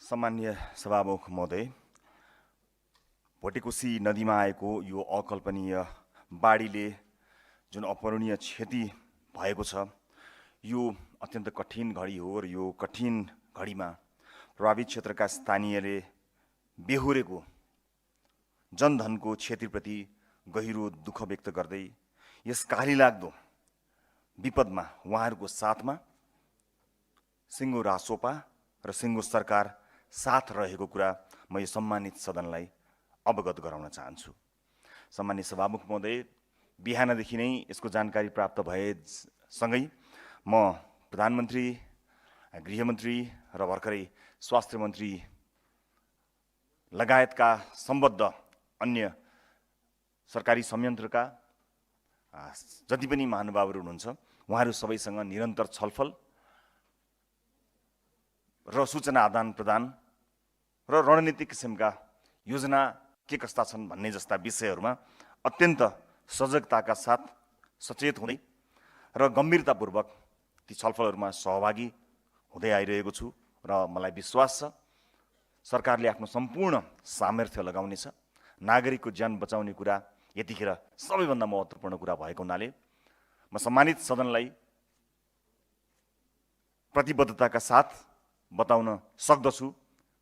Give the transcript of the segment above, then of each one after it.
सम्माननीय सभामुख महोदय, भोटेकोशी नदीमा आएको यो अकल्पनीय बाढीले जुन अपूरणीय क्षति भएको छ, यो अत्यन्त कठिन घडी हो र यो कठिन घडीमा प्रभावित क्षेत्रका स्थानीयले बेहोरेको जनधनको क्षतिप्रति गहिरो दुःख व्यक्त गर्दै यस कालीलाग्दो विपदमा उहाँहरूको साथमा सिङ्गो रासोपा र सिङ्गो सरकार साथ रहेको कुरा म यो सम्मानित सदनलाई अवगत गराउन चाहन्छु। सम्मानित सभामुख महोदय, बिहानदेखि नै यसको जानकारी प्राप्त भएसँगै म प्रधानमन्त्री, गृहमन्त्री र भर्खरै स्वास्थ्य मन्त्री लगायतका सम्बद्ध अन्य सरकारी संयन्त्रका जति पनि महानुभावहरू हुनुहुन्छ, उहाँहरू सबैसँग निरन्तर छलफल र सूचना आदान प्रदान र रणनीतिक किसिमका योजना के कस्ता छन् भन्ने जस्ता विषयहरूमा अत्यन्त सजगताका साथ सचेत हुँदै र गम्भीरतापूर्वक ती छलफलहरूमा सहभागी हुँदै आइरहेको छु र मलाई विश्वास छ सरकारले आफ्नो सम्पूर्ण सामर्थ्य लगाउनेछ। नागरिकको ज्यान बचाउने कुरा यतिखेर सबैभन्दा महत्त्वपूर्ण कुरा भएको हुनाले म सम्मानित सदनलाई प्रतिबद्धताका साथ बताउन सक्दछु,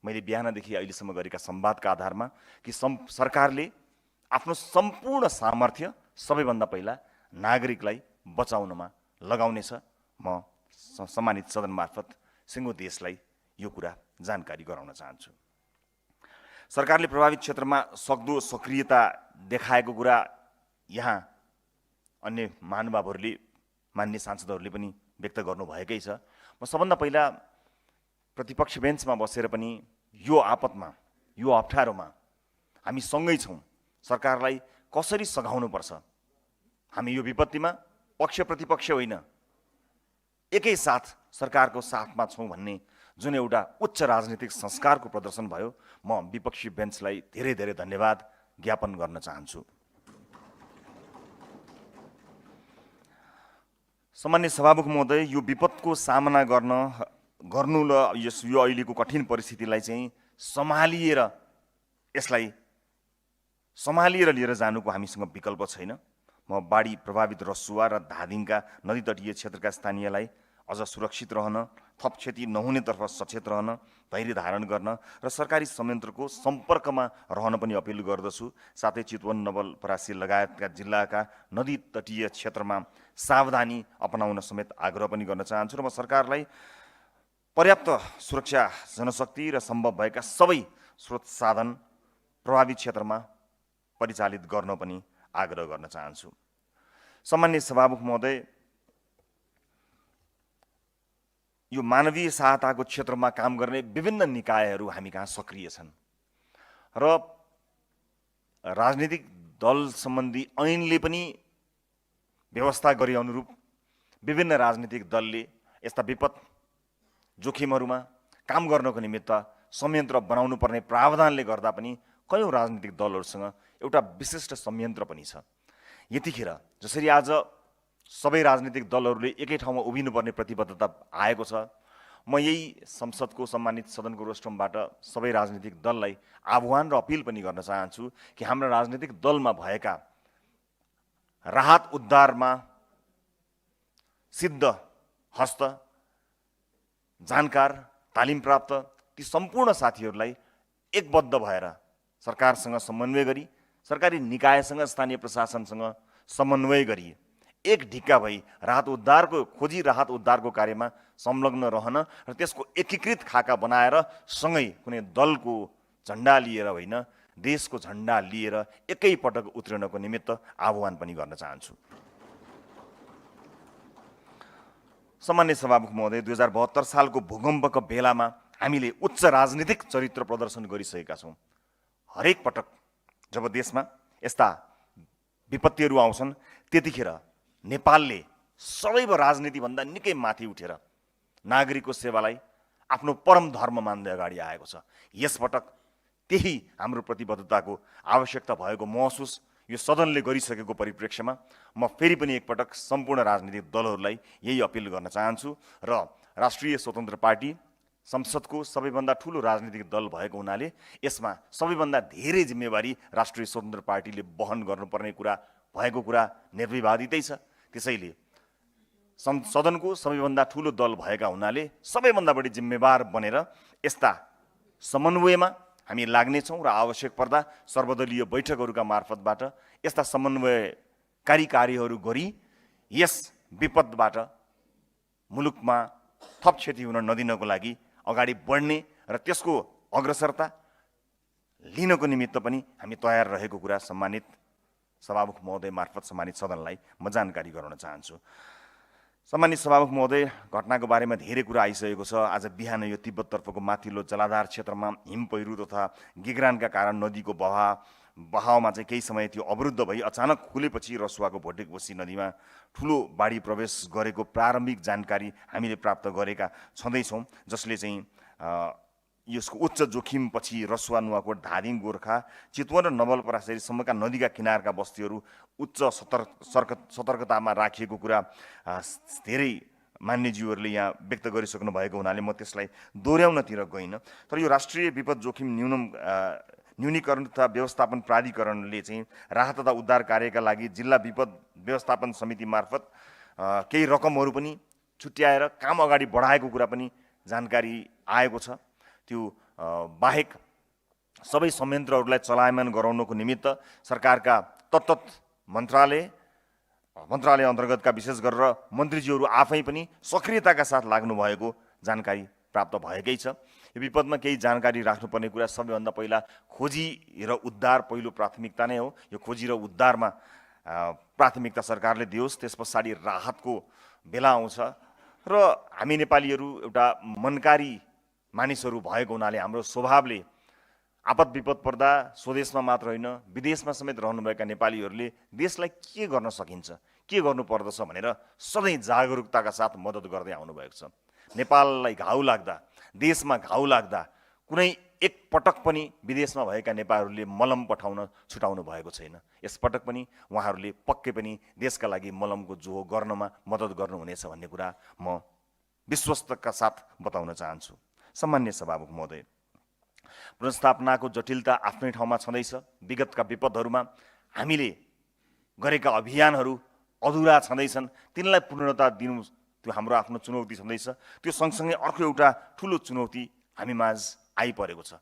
मैले बिहानदेखि अहिलेसम्म गरेका संवादका आधारमा कि सरकारले आफ्नो सम्पूर्ण सामर्थ्य सबैभन्दा पहिला नागरिकलाई बचाउनमा लगाउनेछ। म सम्मानित सदन मार्फत सिङ्गो देशलाई यो कुरा जानकारी गराउन चाहन्छु। सरकारले प्रभावित क्षेत्रमा सक्दो सक्रियता देखाएको कुरा यहाँ अन्य महानुभावहरूले, मान्य सांसदहरूले पनि व्यक्त गर्नुभएकै छ। म सबभन्दा पहिला प्रतिपक्ष बेन्चमा बसेर पनि यो आपतमा, यो अप्ठ्यारोमा हामी सँगै छौँ, सरकारलाई कसरी सघाउनुपर्छ, हामी यो विपत्तिमा पक्ष प्रतिपक्ष होइन एकैसाथ सरकारको साथमा छौँ भन्ने जुन एउटा उच्च राजनीतिक संस्कारको प्रदर्शन भयो, म विपक्षी बेन्चलाई धेरै धेरै धन्यवाद ज्ञापन गर्न चाहन्छु। सम्मान्य सभामुख महोदय, यो विपदको सामना गर्नु र यो अहिलेको कठिन परिस्थितिलाई चाहिँ सम्हालिएर लिएर जानुको हामीसँग विकल्प छैन। म बाढी प्रभावित रसुवा र धादिङका नदी तटीय क्षेत्रका स्थानीयलाई अझ सुरक्षित रहन, थप क्षति नहुनेतर्फ सचेत रहन, धैर्य धारण गर्न र सरकारी संयन्त्रको सम्पर्कमा रहन पनि अपिल गर्दछु। साथै चितवन, नवलपरासी लगायतका जिल्लाका नदी तटीय क्षेत्रमा सावधानी अपनाउन समेत आग्रह पनि गर्न चाहन्छु र म सरकारलाई पर्याप्त सुरक्षा जनशक्ति र सम्भव भएका सबै स्रोत साधन प्रभावित क्षेत्रमा परिचालित गर्न पनि आग्रह गर्न चाहन्छु। सम्मान्य सभामुख महोदय, यो मानवीय सहायताको क्षेत्रमा काम गर्ने विभिन्न निकायहरू हामी कहाँ सक्रिय छन् र राजनीतिक दल सम्बन्धी ऐनले पनि व्यवस्था गरे अनुरूप विभिन्न राजनीतिक दलले यस्ता विपद जोखिमहरूमा काम गर्नको निमित्त संयन्त्र बनाउनु पर्ने प्रावधानले गर्दा पनि कयौँ राजनीतिक दलहरूसँग एउटा विशिष्ट संयन्त्र पनि छ। यतिखेर जसरी आज सबै राजनीतिक दलहरूले एकै ठाउँमा उभिनुपर्ने प्रतिबद्धता आएको छ, म यही संसदको सम्मानित सदनको रोस्ट्रमबाट सबै राजनीतिक दललाई आह्वान र अपिल पनि गर्न चाहन्छु कि हाम्रा राजनीतिक दलमा भएका राहत उद्धारमा सिद्ध हस्त, जानकार, तालिम प्राप्त ती सम्पूर्ण साथीहरूलाई एकबद्ध भएर सरकारसँग समन्वय गरी, सरकारी निकायसँग, स्थानीय प्रशासनसँग समन्वय गरी एक ढिक्का भई राहत उद्धारको कार्यमा संलग्न रहन र त्यसको एकीकृत खाका बनाएर सँगै कुनै दलको झन्डा लिएर होइन, देशको झन्डा लिएर एकैपटक उत्रिनको निमित्त आह्वान पनि गर्न चाहन्छु। सम्मान्य सभामुख महोदय, 2072 सालको भूकम्पको बेलामा हामीले उच्च राजनीतिक चरित्र प्रदर्शन गरिसकेका छौँ। हरेक पटक जब देशमा यस्ता विपत्तिहरू आउँछन् त्यतिखेर नेपालले सदैव राजनीतिभन्दा निकै माथि उठेर नागरिकको सेवालाई आफ्नो परम धर्म मान्दै अगाडि आएको छ। यसपटक त्यही हाम्रो प्रतिबद्धताको आवश्यकता भएको महसुस यो सदनले गरिसकेको परिप्रेक्ष्यमा म फेरि पनि एकपटक सम्पूर्ण राजनीतिक दलहरूलाई यही अपिल गर्न चाहन्छु र राष्ट्रिय स्वतन्त्र पार्टी, संसदको सबैभन्दा ठुलो राजनीतिक दल भएको हुनाले यसमा सबैभन्दा धेरै जिम्मेवारी राष्ट्रिय स्वतन्त्र पार्टीले वहन गर्नुपर्ने कुरा भएको कुरा निर्विवादितै छ। त्यसैले सदनको सबैभन्दा ठुलो दल भएका हुनाले सबैभन्दा बढी जिम्मेवार बनेर यस्ता समन्वयमा हामी लाग्नेछौँ र आवश्यक पर्दा सर्वदलीय बैठकहरूका मार्फतबाट यस्ता समन्वयकारी कार्यहरू गरी यस विपदबाट मुलुकमा थप क्षति हुन नदिनको लागि अगाडि बढ्ने र त्यसको अग्रसरता लिनको निमित्त पनि हामी तयार रहेको कुरा सम्मानित सभामुख महोदय मार्फत सम्मानित सदनलाई म जानकारी गराउन चाहन्छु। सम्मानित सभामुख महोदय, घटनाको बारेमा धेरै कुरा आइसकेको छ। आज बिहान यो तिब्बततर्फको माथिल्लो जलाधार क्षेत्रमा हिम पहिरो तथा गिगरानका कारण नदीको बहावमा चाहिँ केही समय त्यो अवरुद्ध भई अचानक खुलेपछि रसुवाको भोटेकोसी नदीमा ठुलो बाढी प्रवेश गरेको प्रारम्भिक जानकारी हामीले प्राप्त गरेका छँदैछौँ, जसले चाहिँ यसको उच्च जोखिमपछि रसुवा, नुवाकोट, धादिङ, गोर्खा, चितवन र नवलपरासीसम्मका नदीका किनारका बस्तीहरू उच्च सतर्कतामा राखिएको कुरा धेरै मान्यज्यूहरूले यहाँ व्यक्त गरिसक्नु भएको हुनाले म त्यसलाई दोहोऱ्याउनतिर गइनँ। तर यो राष्ट्रिय विपद जोखिम न्यूनीकरण तथा व्यवस्थापन प्राधिकरणले चाहिँ राहत तथा उद्धार कार्यका लागि जिल्ला विपद व्यवस्थापन समिति मार्फत केही रकमहरू पनि छुट्याएर काम अगाडि बढाएको कुरा पनि जानकारी आएको छ। त्यो बाहेक सबै संयन्त्रहरूलाई चलायमान गराउनको निमित्त सरकारका तत्त मन्त्रालय अन्तर्गतका विशेष गरेर मन्त्रीज्यूहरू आफै पनि सक्रियताका साथ लाग्नु भएको जानकारी प्राप्त भएकै छ। यो विपदमा केही जानकारी राख्नुपर्ने कुरा सबैभन्दा पहिला खोजी र उद्धार पहिलो प्राथमिकता नै हो। यो खोजी र उद्धारमा प्राथमिकता सरकारले दियोस्, त्यस पछाडि राहतको बेला आउँछ। र हामी नेपालीहरू एउटा मनकारी मानिसहरू भएको हुनाले हाम्रो स्वभावले आपद विपद पर्दा स्वदेशमा मात्र होइन विदेशमा समेत रहनुभएका नेपालीहरूले देशलाई के गर्न सकिन्छ, के गर्नुपर्दछ भनेर सधैँ जागरुकताका साथ मद्दत गर्दै आउनुभएको छ। नेपाललाई घाउ लाग्दा, देशमा घाउ लाग्दा कुनै एक पटक पनि विदेशमा भएका नेपालीहरूले मलम पठाउन छुटाउनु भएको छैन। यसपटक पनि उहाँहरूले पक्कै पनि देशका लागि मलमको जोहो गर्नमा मद्दत गर्नुहुनेछ भन्ने कुरा म विश्वस्तका साथ बताउन चाहन्छु। सम्मान्य सभामुख महोदय, पुनर्स्थापनाको जटिलता आफ्नै ठाउँमा छँदैछ। विगतका विपदहरूमा हामीले गरेका अभियानहरू अधुरा छँदैछन्, तिनलाई पूर्णता दिनु त्यो हाम्रो आफ्नो चुनौती छँदैछ। त्यो सँगसँगै अर्को एउटा ठुलो चुनौती हामी माझ आइपरेको छ।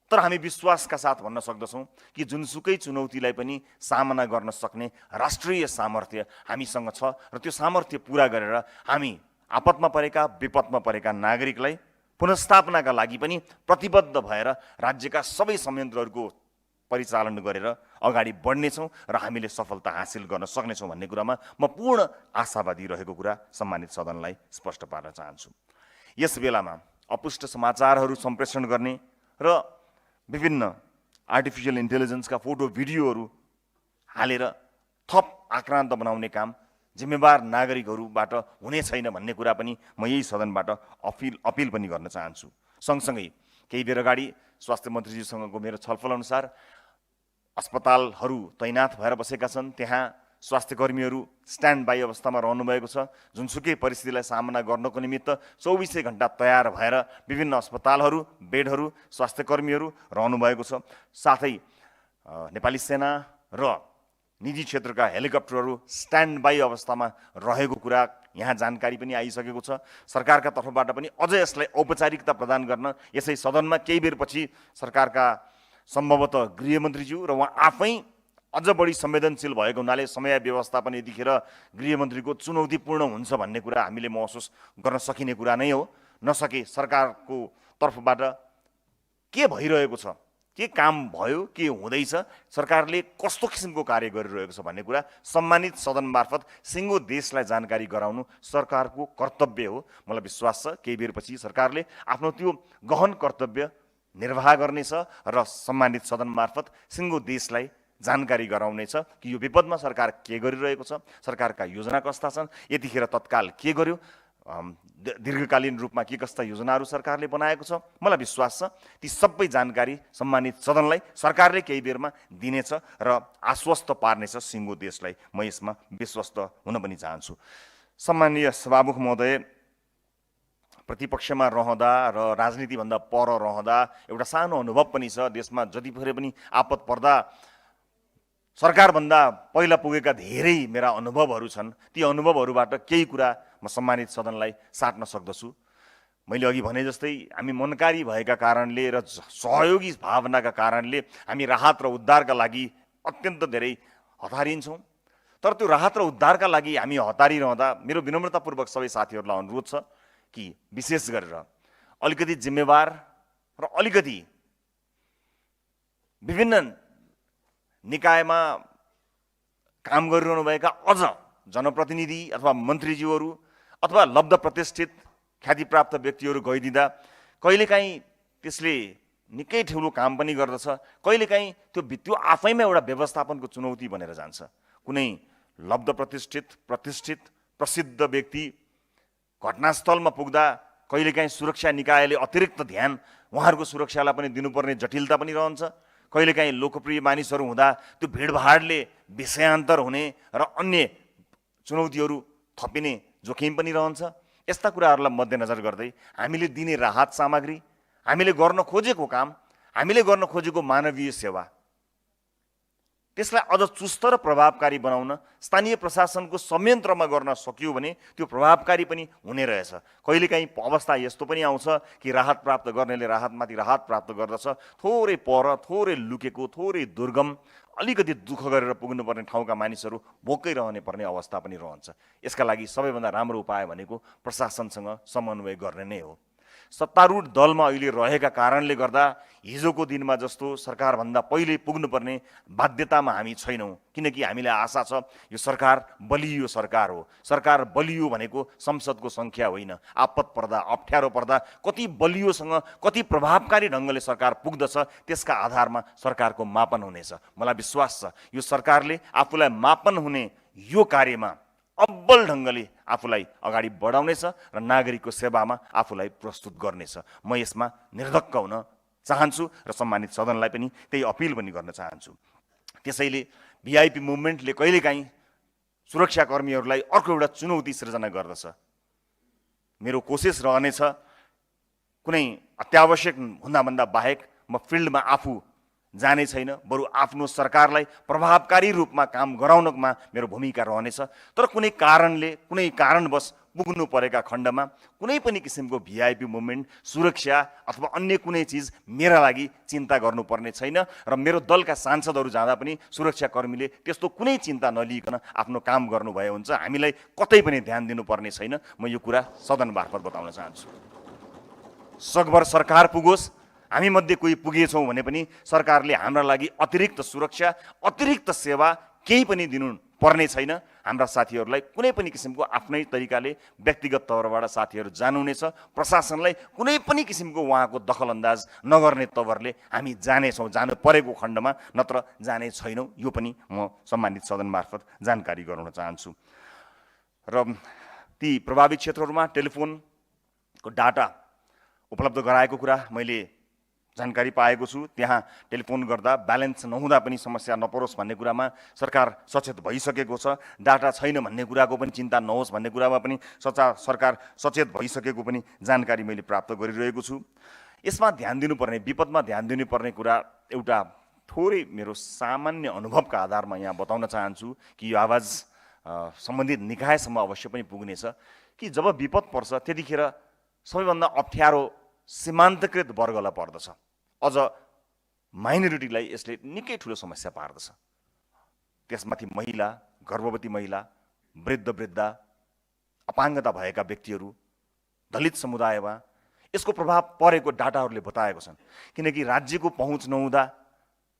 तर हामी विश्वासका साथ भन्न सक्दछौँ कि जुनसुकै चुनौतीलाई पनि सामना गर्न सक्ने राष्ट्रिय सामर्थ्य हामीसँग छ र त्यो सामर्थ्य पुरा गरेर हामी आपतमा परेका, विपदमा परेका नागरिकलाई पुनर्स्थापनाका लागि पनि प्रतिबद्ध भएर राज्यका सबै संयन्त्रहरूको परिचालन गरेर अगाडि बढ्नेछौँ र हामीले सफलता हासिल गर्न सक्नेछौँ भन्ने कुरामा म पूर्ण आशावादी रहेको कुरा सम्मानित सदनलाई स्पष्ट पार्न चाहन्छु। यस बेलामा अपुष्ट समाचारहरू सम्प्रेषण गर्ने र विभिन्न आर्टिफिसियल इन्टेलिजेन्सका फोटो भिडियोहरू हालेर थप आक्रान्त बनाउने काम जिम्मेवार नागरिकहरूबाट हुने छैन भन्ने कुरा पनि म यही सदनबाट अपिल पनि गर्न चाहन्छु। सँगसँगै केही बेर अगाडि स्वास्थ्य मन्त्रीजीसँगको मेरो छलफल अनुसार अस्पतालहरू तैनात भएर बसेका छन्, त्यहाँ स्वास्थ्य कर्मीहरू स्ट्यान्ड बाई अवस्थामा रहनुभएको छ। जुनसुकै परिस्थितिलाई सामना गर्नको निमित्त 24 घण्टा तयार भएर विभिन्न अस्पतालहरू, बेडहरू, स्वास्थ्य कर्मीहरू रहनुभएको छ। साथै नेपाली सेना र निजी क्षेत्रका हेलिकप्टरहरू स्ट्यान्ड बाई अवस्थामा रहेको कुरा यहाँ जानकारी पनि आइसकेको छ। सरकारका तर्फबाट पनि अझ यसलाई औपचारिकता प्रदान गर्न यसै सदनमा केही बेरपछि सरकारका सम्भवतः गृहमन्त्रीज्यू र उहाँ आफै अझ बढी संवेदनशील भएको हुनाले समय व्यवस्थापन यतिखेर गृहमन्त्रीको चुनौतीपूर्ण हुन्छ भन्ने कुरा हामीले महसुस गर्न सकिने कुरा नै हो। नसके सरकारको तर्फबाट के भइरहेको छ, के काम भयो, के हुँदैछ, सरकारले कस्तो किसिमको कार्य गरिरहेको छ भन्ने कुरा सम्मानित सदन मार्फत सिङ्गो देशलाई जानकारी गराउनु सरकारको कर्तव्य हो। मलाई विश्वास छ केही बेरपछि सरकारले आफ्नो त्यो गहन कर्तव्य निर्वाह गर्नेछ र सम्मानित सदन मार्फत सिङ्गो देशलाई जानकारी गराउनेछ कि यो विपदमा सरकार के गरिरहेको छ, सरकारका योजना कस्ता छन्, यतिखेर तत्काल के गर्यो, दीर्घकालीन रूपमा के कस्ता योजनाहरू सरकारले बनाएको छ। मलाई विश्वास छ ती सबै जानकारी सम्मानित सदनलाई सरकारले केही बेरमा दिनेछ र आश्वस्त पार्नेछ सिङ्गो देशलाई। म यसमा विश्वस्त हुन पनि चाहन्छु। सम्मानीय सभामुख महोदय, प्रतिपक्षमा रहँदा र राजनीतिभन्दा पर रहँदा एउटा सानो अनुभव पनि छ। देशमा जतिखेर पनि आपत पर्दा सरकारभन्दा पहिला पुगेका धेरै मेरा अनुभवहरू छन्। ती अनुभवहरूबाट केही कुरा म सम्मानित सदनलाई साट्न सक्दछु। मैले अघि भने जस्तै हामी मनकारी भएका कारणले र सहयोगी भावनाका कारणले हामी राहत र उद्धारका लागि अत्यन्त धेरै हतारिन्छौँ। तर त्यो राहत र उद्धारका लागि हामी हतारिरहँदा मेरो विनम्रतापूर्वक सबै साथीहरूलाई अनुरोध छ कि विशेष गरेर अलिकति जिम्मेवार र अलिकति विभिन्न निकायमा काम गरिरहनुभएका अझ जनप्रतिनिधि अथवा मन्त्रीज्यूहरू अथवा लब्ध प्रतिष्ठित ख्यातिप्राप्त व्यक्तिहरू गइदिँदा कहिलेकाहीँ त्यसले निकै ठुलो काम पनि गर्दछ। कहिलेकाहीँ त्यो आफैमा एउटा व्यवस्थापनको चुनौती बनेर जान्छ। कुनै लब्ध प्रतिष्ठित प्रसिद्ध व्यक्ति घटनास्थलमा पुग्दा कहिलेकाहीँ सुरक्षा निकायले अतिरिक्त ध्यान उहाँहरूको सुरक्षालाई पनि दिनुपर्ने जटिलता पनि रहन्छ। कहिलेकाहीँ लोकप्रिय मानिसहरू हुँदा त्यो भिडभाडले विषयान्तर हुने र अन्य चुनौतीहरू थपिने जोखिम पनि रहन्छ। यस्ता कुराहरूलाई मध्यनजर गर्दै हामीले दिने राहत सामग्री, हामीले गर्न खोजेको काम, हामीले गर्न खोजेको मानवीय सेवा, त्यसलाई अझ चुस्त र प्रभावकारी बनाउन स्थानीय प्रशासनको संयन्त्रमा गर्न सकियो भने त्यो प्रभावकारी पनि हुने रहेछ। कहिलेकाहीँ अवस्था यस्तो पनि आउँछ कि राहत प्राप्त गर्नेले राहतमाथि राहत प्राप्त गर्दछ, थोरै पर, थोरै लुकेको, थोरै दुर्गम, अलिकति दुःख गरेर पुग्नुपर्ने ठाउँका मानिसहरू भोकै रहने पर्ने अवस्था पनि रहन्छ। यसका लागि सबैभन्दा राम्रो उपाय भनेको प्रशासनसँग समन्वय गर्ने नै हो। सत्तारूढ दलमा अहिले रहेका कारणले गर्दा हिजोको दिनमा जस्तो सरकारभन्दा पहिले पुग्नुपर्ने बाध्यतामा हामी छैनौँ। किनकि हामीलाई आशा छ यो सरकार बलियो सरकार हो। सरकार बलियो भनेको संसदको सङ्ख्या होइन। आपत पर्दा, अप्ठ्यारो पर्दा कति बलियोसँग, कति प्रभावकारी ढङ्गले सरकार पुग्दछ, त्यसका आधारमा सरकारको मापन हुनेछ। मलाई विश्वास छ यो सरकारले आफूलाई मापन हुने यो कार्यमा अब्बल ढङ्गले आफूलाई अगाडि बढाउनेछ र नागरिकको सेवामा आफूलाई प्रस्तुत गर्नेछ। म यसमा निर्धक्क हुन चाहन्छु र सम्मानित सदनलाई पनि त्यही अपिल पनि गर्न चाहन्छु। त्यसैले भिआइपी मुभमेन्टले कहिलेकाहीँ सुरक्षाकर्मीहरूलाई अर्को एउटा चुनौती सिर्जना गर्दछ। मेरो कोसिस रहनेछ कुनै अत्यावश्यक हुँदाभन्दा बाहेक म फिल्डमा आफू जाने छैन, बरु आफ्नो सरकारलाई प्रभावकारी रूपमा काम गराउनमा मेरो भूमिका रहनेछ। तर कुनै कारणवश पुग्नु परेका खण्डमा कुनै पनि किसिमको भिआइपी मुभमेन्ट, सुरक्षा अथवा अन्य कुनै चिज मेरा लागि चिन्ता गर्नुपर्ने छैन र मेरो दलका सांसदहरू जाँदा पनि सुरक्षाकर्मीले त्यस्तो कुनै चिन्ता नलिइकन आफ्नो काम गर्नुभए हुन्छ। हामीलाई कतै पनि ध्यान दिनुपर्ने छैन। म यो कुरा सदन मार्फत बताउन चाहन्छु। सकभर सरकार पुगोस्, हामी मध्ये कोही पुगेछौँ भने पनि सरकारले हाम्रा लागि अतिरिक्त सुरक्षा, अतिरिक्त सेवा केही पनि दिनु पर्ने छैन। हाम्रा साथीहरूलाई कुनै पनि किसिमको आफ्नै तरिकाले व्यक्तिगत तवरबाट साथीहरू जानुहुनेछ। प्रशासनलाई कुनै पनि किसिमको उहाँको दखलअन्दाज नगर्ने तवरले हामी जानेछौँ, जानु परेको खण्डमा, नत्र जाने छैनौँ। यो पनि म सम्मानित सदन मार्फत जानकारी गराउन चाहन्छु। र ती प्रभावित क्षेत्रहरूमा टेलिफोनको डाटा उपलब्ध गराएको कुरा मैले जानकारी पाएको छु। त्यहाँ टेलिफोन गर्दा ब्यालेन्स नहुँदा पनि समस्या नपरोस् भन्ने कुरामा सरकार सचेत भइसकेको छ। डाटा छैन भन्ने कुराको पनि चिन्ता नहोस् भन्ने कुरामा पनि सरकार सचेत भइसकेको पनि जानकारी मैले प्राप्त गरिरहेको छु। यसमा ध्यान दिनुपर्ने, विपदमा ध्यान दिनुपर्ने कुरा एउटा थोरै मेरो सामान्य अनुभवका आधारमा यहाँ बताउन चाहन्छु कि यो आवाज सम्बन्धित निकायसम्म अवश्य पनि पुग्नेछ कि जब विपद पर्छ त्यतिखेर सबैभन्दा अप्ठ्यारो सीमान्तकृत वर्गलाई पर्दछ। अझ माइनोरिटीलाई यसले निकै ठुलो समस्या पार्दछ। त्यसमाथि महिला, गर्भवती महिला, वृद्धा, अपाङ्गता भएका व्यक्तिहरू, दलित समुदायमा यसको प्रभाव परेको डाटाहरूले बताएको छन्। किनकि राज्यको पहुँच नहुँदा,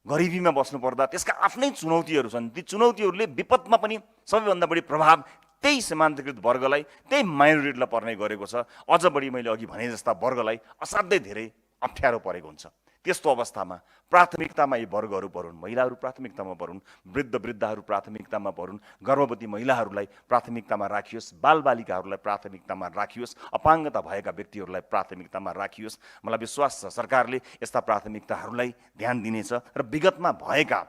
गरिबीमा बस्नुपर्दा त्यसका आफ्नै चुनौतीहरू छन्। ती चुनौतीहरूले विपदमा पनि सबैभन्दा बढी प्रभाव त्यही सीमान्तकृत वर्गलाई, त्यही माइनोरिटीलाई पर्ने गरेको छ। अझ बढी मैले अघि भने जस्ता वर्गलाई असाध्यै धेरै अप्ठ्यारो परेको हुन्छ। त्यस्तो अवस्थामा प्राथमिकतामा यी वर्गहरू परुन्, महिलाहरू प्राथमिकतामा परुन्, वृद्धहरू प्राथमिकतामा परुन्, गर्भवती महिलाहरूलाई प्राथमिकतामा राखियोस्, बालबालिकाहरूलाई प्राथमिकतामा राखियोस्, अपाङ्गता भएका व्यक्तिहरूलाई प्राथमिकतामा राखियोस्। मलाई विश्वास छ सरकारले यस्ता प्राथमिकताहरूलाई ध्यान दिनेछ र विगतमा भएका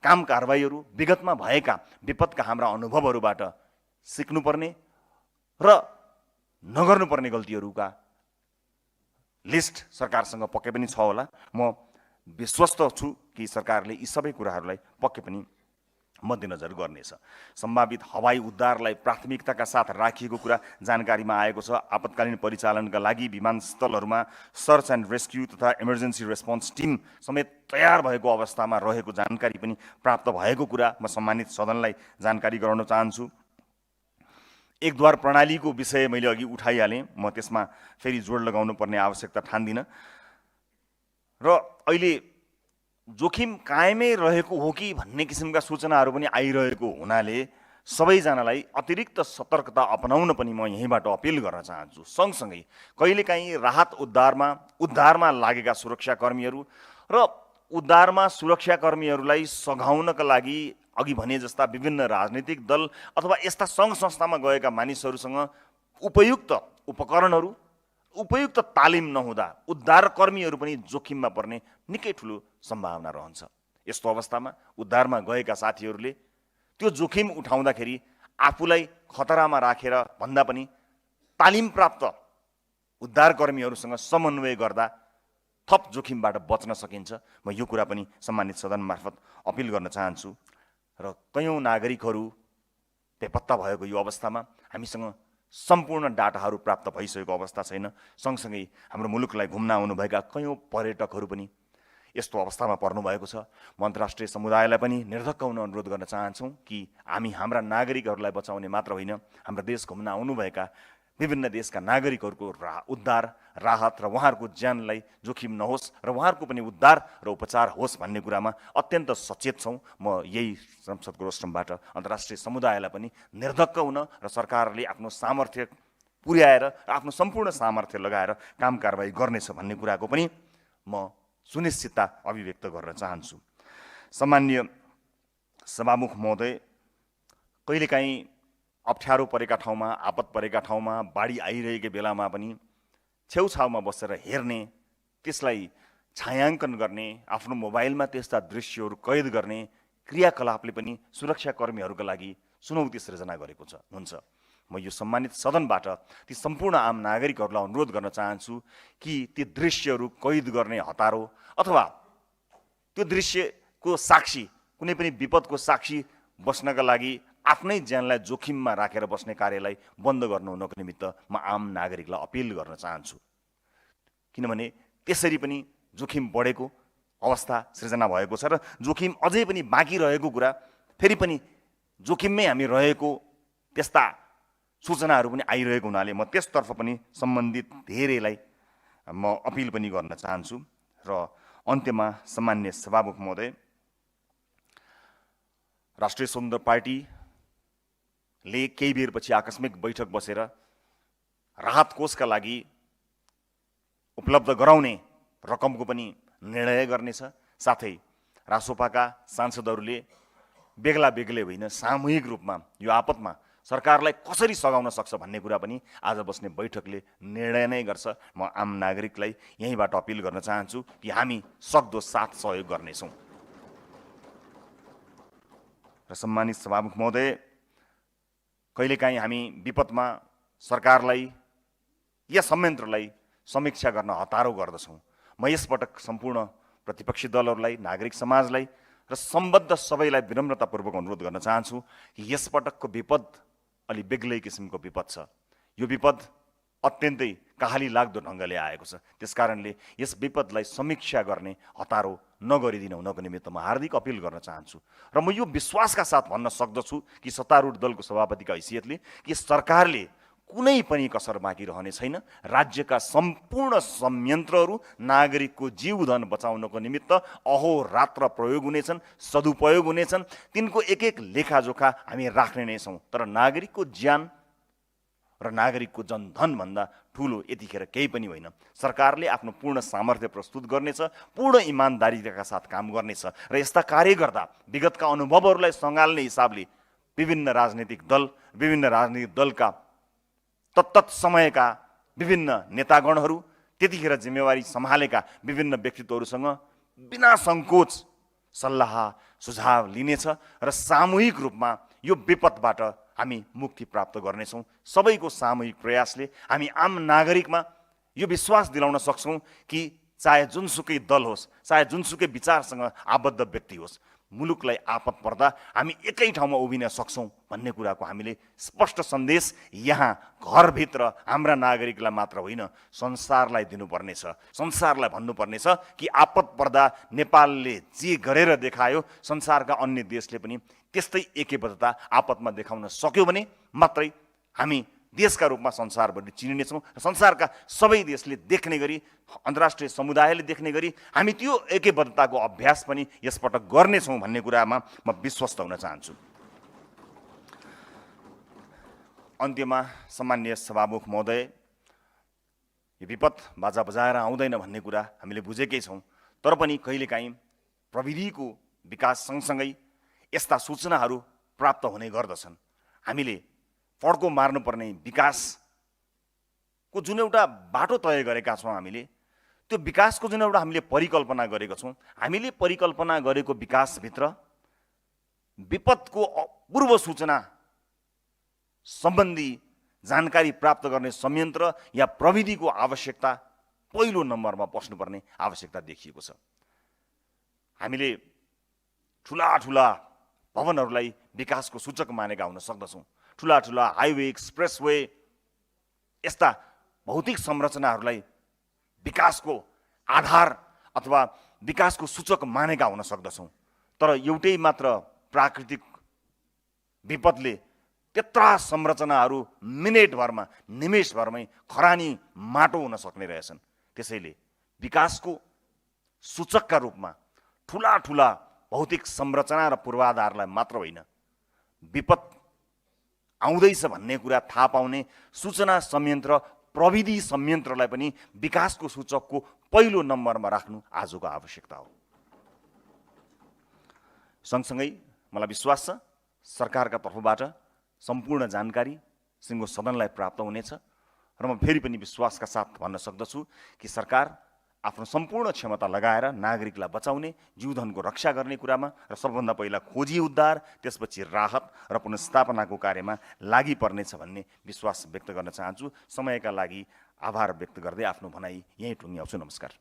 काम कारबाहीहरू, विगतमा भएका विपदका हाम्रा अनुभवहरूबाट सिक्नुपर्ने र नगर्नुपर्ने गल्तीहरूका लिस्ट सरकारसँग पक्कै पनि छ होला। म विश्वस्त छु कि सरकारले यी सबै कुराहरूलाई पक्कै पनि मध्यनजर गर्नेछ। सम्भावित हवाई उद्धारलाई प्राथमिकताका साथ राखिएको कुरा जानकारीमा आएको छ। आपतकालीन परिचालनका लागि विमानस्थलहरूमा सर्च एन्ड रेस्क्यु तथा इमर्जेन्सी रेस्पोन्स टिम समेत तयार भएको अवस्थामा रहेको जानकारी पनि प्राप्त भएको कुरा म सम्मानित सदनलाई जानकारी गराउन चाहन्छु। एकद्वार प्रणालीको विषय मैले अघि उठाइहालेँ, म त्यसमा फेरि जोड लगाउनु पर्ने आवश्यकता ठान्दिनँ। र अहिले जोखिम कायमै रहेको हो कि भन्ने किसिमका सूचनाहरू पनि आइरहेको हुनाले सबैजनालाई अतिरिक्त सतर्कता अपनाउन पनि म यहीँबाट अपिल गर्न चाहन्छु। सँगसँगै कहिलेकाहीँ राहत उद्धारमा लागेका सुरक्षाकर्मीहरू र उद्धारमा सुरक्षाकर्मीहरूलाई सघाउनका लागि अघि भने जस्ता विभिन्न राजनीतिक दल अथवा यस्ता सङ्घ संस्थामा गएका मानिसहरूसँग उपयुक्त उपकरणहरू, उपयुक्त तालिम नहुँदा उद्धारकर्मीहरू पनि जोखिममा पर्ने निकै ठुलो सम्भावना रहन्छ। यस्तो अवस्थामा उद्धारमा गएका साथीहरूले त्यो जोखिम उठाउँदाखेरि आफूलाई खतरामा राखेर भन्दा पनि तालिम प्राप्त उद्धारकर्मीहरूसँग समन्वय गर्दा थप जोखिमबाट बच्न सकिन्छ। म यो कुरा पनि सम्मानित सदन मार्फत अपिल गर्न चाहन्छु। र कयौँ नागरिकहरू बेपत्ता भएको यो अवस्थामा हामीसँग सम्पूर्ण डाटाहरू प्राप्त भइसकेको अवस्था छैन। सँगसँगै हाम्रो मुलुकलाई घुम्न आउनुभएका कयौँ पर्यटकहरू पनि यस्तो अवस्थामा पर्नुभएको छ। म अन्तर्राष्ट्रिय समुदायलाई पनि निर्धक्क हुन अनुरोध गर्न चाहन्छौँ कि हामी हाम्रा नागरिकहरूलाई बचाउने मात्र होइन, हाम्रो देश घुम्न आउनुभएका विभिन्न देशका नागरिकहरूको उद्धार, राहत र उहाँहरूको ज्यानलाई जोखिम नहोस् र उहाँहरूको पनि उद्धार र उपचार होस् भन्ने कुरामा अत्यन्त सचेत छौँ। म यही संसदको रोस्ट्रमबाट अन्तर्राष्ट्रिय समुदायलाई पनि निर्धक्क हुन र सरकारले आफ्नो सामर्थ्य पुर्याएर र आफ्नो सम्पूर्ण सामर्थ्य लगाएर काम कारबाही गर्नेछ भन्ने कुराको पनि म सुनिश्चितता अभिव्यक्त गर्न चाहन्छु। सम्माननीय सभामुख महोदय, कहिलेकाहीँ अप्ठ्यारो परेका ठाउँमा, आपत परेका ठाउँमा, बाढी आइरहेको बेलामा पनि छेउछाउमा बसेर हेर्ने, त्यसलाई छायाङ्कन गर्ने, आफ्नो मोबाइलमा त्यस्ता दृश्यहरू कैद गर्ने क्रियाकलापले पनि सुरक्षाकर्मीहरूका लागि चुनौती सृजना गरेको हुन्छ। म यो सम्मानित सदनबाट ती सम्पूर्ण आम नागरिकहरूलाई अनुरोध गर्न चाहन्छु कि ती दृश्यहरू कैद गर्ने हतारो अथवा त्यो दृश्यको साक्षी, कुनै पनि विपदको साक्षी बस्नका लागि आफ्नै ज्यानलाई जोखिममा राखेर बस्ने कार्यलाई बन्द गर्नु हुनको निमित्त म आम नागरिकलाई अपिल गर्न चाहन्छु। किनभने त्यसरी पनि जोखिम बढेको अवस्था सृजना भएको छ र जोखिम अझै पनि बाँकी रहेको कुरा, फेरि पनि जोखिममै हामी रहेको त्यस्ता सूचनाहरू पनि आइरहेको हुनाले म त्यसतर्फ पनि सम्बन्धित धेरैलाई म अपिल पनि गर्न चाहन्छु। र अन्त्यमा सम्मान्य सभामुख महोदय, राष्ट्रिय स्वतन्त्र पार्टीले केही बेरपछि आकस्मिक बैठक बसेर राहत कोषका लागि उपलब्ध गराउने रकमको पनि निर्णय गर्नेछ। साथै रासोपाका सांसदहरूले बेग्ला बेग्लै होइन, सामूहिक रूपमा यो आपतमा सरकारलाई कसरी सघाउन सक्छ भन्ने कुरा पनि आज बस्ने बैठकले निर्णय नै गर्छ। म आम नागरिकलाई यहीँबाट अपिल गर्न चाहन्छु कि हामी सक्दो साथ सहयोग गर्नेछौँ। र सम्मानित सभामुख महोदय, कहिलेकाहीँ हामी विपदमा सरकारलाई या संयन्त्रलाई समीक्षा गर्न हतारो गर्दछौँ। म यसपटक सम्पूर्ण प्रतिपक्षी दलहरूलाई, नागरिक समाजलाई र सम्बद्ध सबैलाई विनम्रतापूर्वक अनुरोध गर्न चाहन्छु कि यसपटकको विपद अलि बेग्लै किसिमको विपद छ। यो विपद अत्यन्तै कहाली लाग्दो ढङ्गले आएको छ। त्यसकारणले यस विपदलाई समीक्षा गर्ने हतारो नगरिदिन हुनको निमित्त म हार्दिक अपिल गर्न चाहन्छु। र म यो विश्वासका साथ भन्न सक्दछु कि सत्तारूढ दलको सभापतिका हैसियतले कि सरकारले कुनै पनि कसर बाँकी रहने छैन। राज्यका सम्पूर्ण संयन्त्रहरू नागरिकको जीवधन बचाउनको निमित्त अहोरात्र प्रयोग हुनेछन्, सदुपयोग हुनेछन्। तिनको एक एक लेखाजोखा हामी राख्ने नै छौँ। तर नागरिकको ज्यान र नागरिकको जनधनभन्दा ठुलो यतिखेर केही पनि होइन। सरकारले आफ्नो पूर्ण सामर्थ्य प्रस्तुत गर्नेछ, पूर्ण इमान्दारीका साथ काम गर्नेछ र यस्ता कार्य गर्दा विगतका अनुभवहरूलाई सँगाल्ने हिसाबले विभिन्न राजनीतिक दलका तत्तत समयका विभिन्न नेतागणहरू, त्यतिखेर जिम्मेवारी सम्हालेका विभिन्न व्यक्तित्वहरूसँग बिना सङ्कोच सल्लाह सुझाव लिनेछ र सामूहिक रूपमा यो विपदबाट हामी मुक्ति प्राप्त गर्नेछौँ। सबैको सामूहिक प्रयासले हामी आम नागरिकमा यो विश्वास दिलाउन सक्छौँ कि चाहे जुनसुकै दल होस्, चाहे जुनसुकै विचारसँग आबद्ध व्यक्ति होस्, मुलुकलाई आपत पर्दा हामी एकै ठाउँमा उभिन सक्छौँ भन्ने कुराको हामीले स्पष्ट सन्देश यहाँ घरभित्र हाम्रा नागरिकलाई मात्र होइन, संसारलाई दिनुपर्नेछ। संसारलाई भन्नुपर्नेछ कि आपत पर्दा नेपालले जे गरेर देखायो संसारका अन्य देशले पनि त्यस्तै एकबद्धता आपतमा देखाउन सक्यो भने मात्रै हामी देशका रूपमा संसारभरि चिनिनेछौँ र संसारका सबै देशले देख्ने गरी, अन्तर्राष्ट्रिय समुदायले देख्ने गरी हामी त्यो एकबद्धताको अभ्यास पनि यसपटक गर्नेछौँ भन्ने कुरामा म विश्वस्त हुन चाहन्छु। अन्त्यमा सम्माननीय सभामुख महोदय, यो विपद बाजा बजाएर आउँदैन भन्ने कुरा हामीले बुझेकै छौँ, तर पनि कहिलेकाहीँ प्रविधिको विकास सँगसँगै यस्ता सूचनाहरू प्राप्त हुने गर्दछन्। हामीले फड्को मार्नुपर्ने विकासको जुन एउटा बाटो तय गरेका छौँ, हामीले त्यो विकासको जुन एउटा हामीले परिकल्पना गरेका छौँ, हामीले परिकल्पना गरेको विकासभित्र विपदको पूर्व सूचना सम्बन्धी जानकारी प्राप्त गर्ने संयन्त्र या प्रविधिको आवश्यकता पहिलो नम्बरमा बस्नुपर्ने आवश्यकता देखिएको छ। हामीले ठुला ठुला भवनहरूलाई विकासको सूचक मानेका हुन सक्दछौँ। ठुला ठुला हाइवे, एक्सप्रेसवे यस्ता भौतिक संरचनाहरूलाई विकासको आधार अथवा विकासको सूचक मानेका हुन सक्दछौँ, तर एउटै मात्र प्राकृतिक विपदले त्यत्रा संरचनाहरू मिनेटभरमा, निमेषभरमै खरानी माटो हुन सक्ने रहेछन्। त्यसैले विकासको सूचकका रूपमा ठुला ठुला भौतिक संरचना र पूर्वाधारलाई मात्र होइन, विपद आउँदैछ भन्ने कुरा थाहा पाउने सूचना संयन्त्र, प्रविधि संयन्त्रलाई पनि विकासको सूचकको पहिलो नम्बरमा राख्नु आजको आवश्यकता हो। सँगसँगै मलाई विश्वास छ सरकारका तर्फबाट सम्पूर्ण जानकारी सिङ्गो सदनलाई प्राप्त हुनेछ र म फेरि पनि विश्वासका साथ भन्न सक्दछु कि सरकार आफ्नो सम्पूर्ण क्षमता लगाएर नागरिकलाई बचाउने, जीवधनको रक्षा गर्ने कुरामा र सबभन्दा पहिला खोजी उद्धार, त्यसपछि राहत र पुनर्स्थापनाको कार्यमा लागि पर्नेछ भन्ने विश्वास व्यक्त गर्न चाहन्छु। समयका लागि आभार व्यक्त गर्दै आफ्नो भनाइ यहीँ टुङ्ग्याउँछु। नमस्कार।